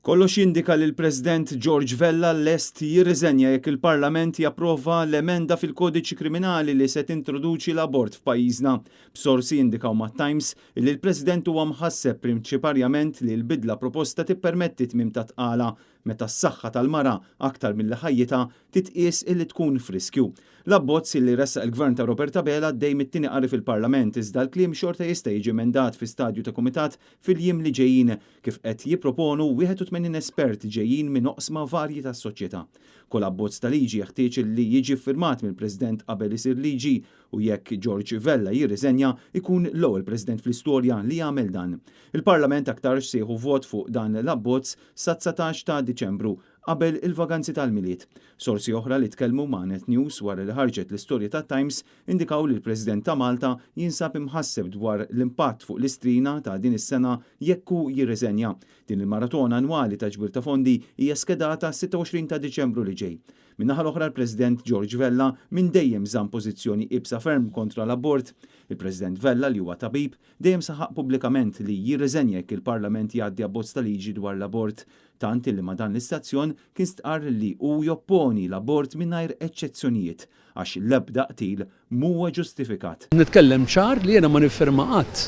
Kollox jindika li l-President George Vella lest jirriżenja jekk il-Parlament japprova l-emenda fil-Kodiċi Kriminali li se tintroduċi l-abort f'pajjiżna. B'sorsi jindikaw mat-Times li l-President huwa mħasseb prinċiparjament li l-bidla proposta tippermetti tmiem ta' tqala meta s-saħħa tal-mara aktar milli ħajjitha titqies illi tkun f'riskju. L-abbozz illi ressaq il-Gvern ta' Robert Abela għaddej mit-tieni qari fil-Parlament iżda l-kliem xorta jista' jiġi emendat fi stadju ta' kumitat fil-jiem li ġejjin kif qed jipproponu 81 espert ġejjin minn oqsma varji tas-soċjetà. Kull abbozz ta' liġi jeħtieġ li jiġi ffirmat mill-President qabel isir liġi u jekk George Vella jirriżenja jkun l-ewwel President fl-istorja li jagħmel dan. Il-Parlament aktarx se jieħu vot fuq dan l-abbozz sat-19 ta' Diċembru, qabel il-vaganzi tal-Milied. Sorsi oħra li tkellmu ma' Net News wara li ħarġet l-istorja tat-Times indikaw li l-President ta' Malta jinsab imħasseb dwar l-impatt fuq l-Istrina ta' din is-sena jekk hu jirriżenja. Din il-maratona annwali ta' ġbir ta' fondi hija skedata għas-26 ta' Diċembru li ġej. Min-naħa l-oħra l-President George Vella minn dejjem żamm pożizzjoni iebsa ferm kontra l-abort. Il-President Vella li huwa tabib, dejjem saħaq pubblikament li jirriżenja jekk il-Parlament jgħaddi abbozz ta' liġi dwar l-abort, tant illi ma' dan l-istazzjon kien stqarr li hu jopponi l-abort mingħajr eċċezzjonijiet, għax l-ebda qtil m'huwa ġustifikat. Nitkellem ċar li jiena ma niffirma qatt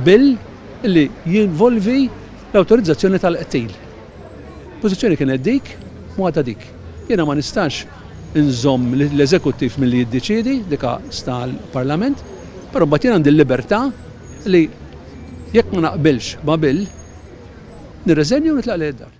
bill li jinvolvi l-awtorizzazzjoni tal-qtil. Pożizzjoni kienet dik u għadha dik. Jiena ma nistax inżomm l-eżekuttiv milli jiddeċiedi, dik sta l-Parlament, però mbagħad jien għandi l-libertà li jekk ma naqbilx ma' bill, nirreżenja u nitlaq lejn id-dar.